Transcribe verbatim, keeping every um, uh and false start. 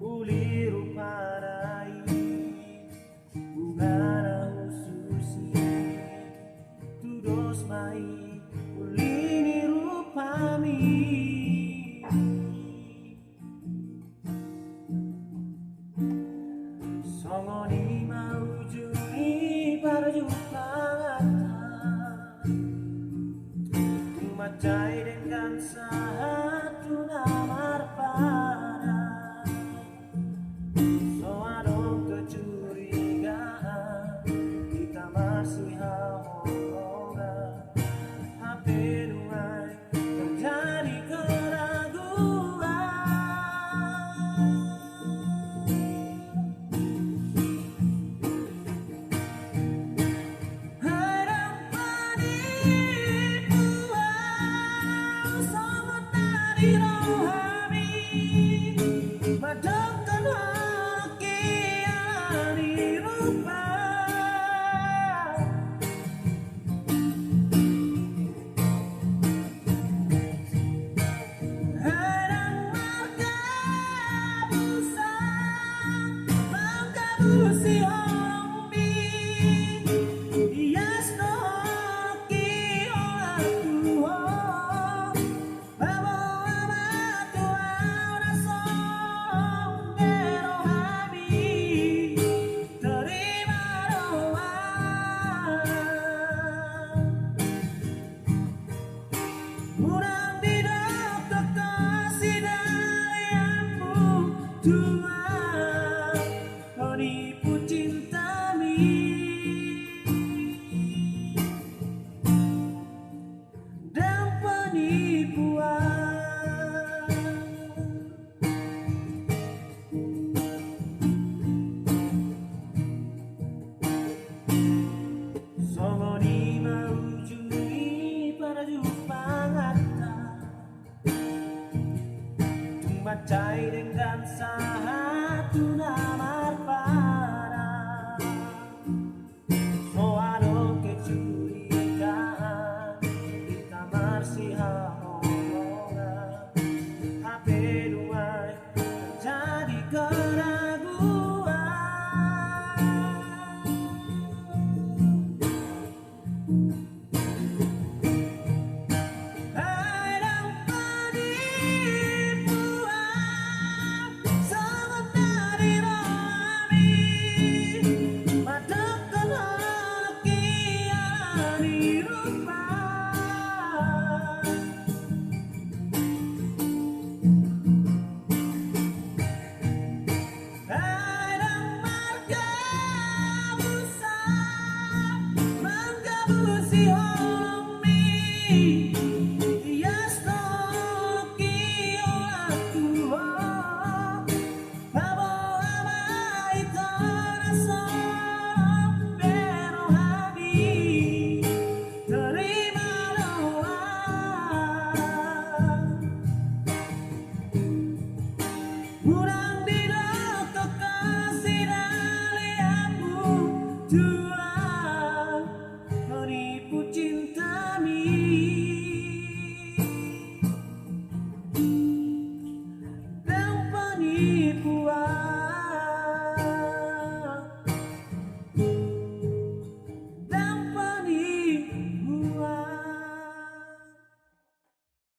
Uli rupana i, bungana hushus i, tudos ma i uli ni rupami. Songon i ma ujung ni parjumpanganta. Tung mansai denggan sahat tu na marpadan. So adong kecurigaan, hita marsihaholongan. Hape nuaeng terjadi keraguan. Hai dang panipuan, songon na di rohami, mandok holong i ala ni rupa. Hai dang margabusa, manggabusi holongmi, ias do holong i olat tu ho. Paboa ma tu au na songon i rohami, terima do au. Unang didok toko sidalianmu tu au, penipu cintami. Dang panipuan. Songon i ma ujung ni parjumpanganta. Tung mansai denggan sahat tu na marpadan. So adong kecurigaan, hita marsihaholongan. Hape nuaeng terjadi keraguan. Hai dang panipuan, songon na di rohami, mandok holong i ala ni rupa. Hai dang margabusa, manggabusi holongmi, ias do holong i olat tu ho. Paboa ma ito na songon i rohami, terima do au. Unang didok toko sidalianmu tu